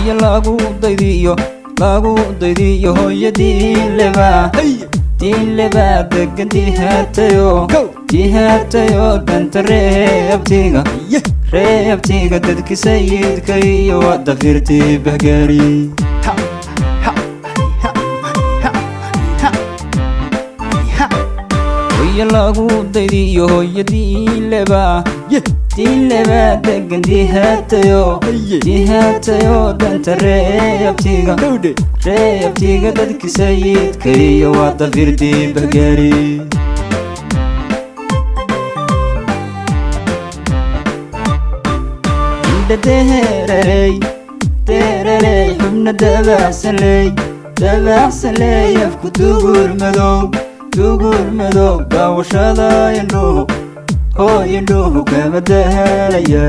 Hooyo lagu daydiyo, lagu daydiyo, hooyadii leba diinleba degan dihaatayo, dihaatayo danta reebtiga, reebtiga dadki sayidka iyo waa dafirtii bahgaari. Hooyo lagu daydiyo, hooyadii leba diinleba degan dihaatayo, dihaatayo danta reebtiga, reebtiga dadki sayidka iyo waa dafirtii bahgaari. Indha deherarey deerarey, xubna dabacsanley dabacsanley, afku dugur madow, dugur madow, daawashada indhuhu, hooy indhuhu kama dahalaya.